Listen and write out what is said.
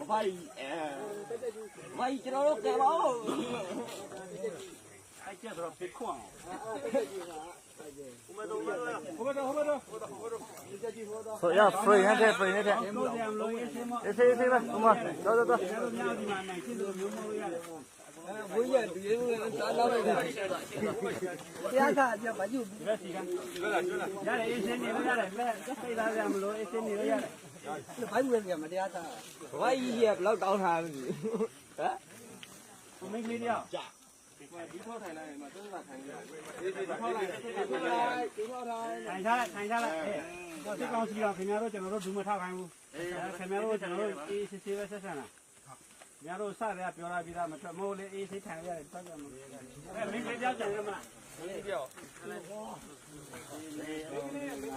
ဝါအံၤ ဝါအံၤ ကျွန်တော်တို့ကဲပါဦး ဆိုရ free ဟဲထဲ free ဟဲထဲ အေးဆေးဆေးပဲ ဥမ္မာ တော်တော်တော် ဘုရားတူရဲ့ဘုရားသားတော့ပဲတရားသာပြပါယူရတယ်အေးဆေးနေလို့ရတယ်လက်စိတ်သားရမလို့အေးဆေးနေလို့ရတယ်ဘာယူရမတရားသာဘာကြီးရဘလောက်ကောင်းတာဟမ်မင်းကလေးတယောက်ထိုင်ထားလိုက်ထိုင်ထားလိုက်ထိုင်ထားလိုက်အဲစစ်ကောင်စီတော့ခင်ဗျားတို့ကျွန်တော်တို့ဒုမထောက်ခိုင်းဘူးခင်ဗျားတို့ကျွန်တော်တို့အေးဆေးဆေးပဲဆက်ဆံတာခင်ဗျားတို့စတဲ့ပြောတာပြီးသားမထွက်မိုးလေးအေးဆေးထိုင်ရတယ်ထွက်ကြမလို့အဲမင်းကလေးတယောက်ကြံရမလားမင်းတယောက်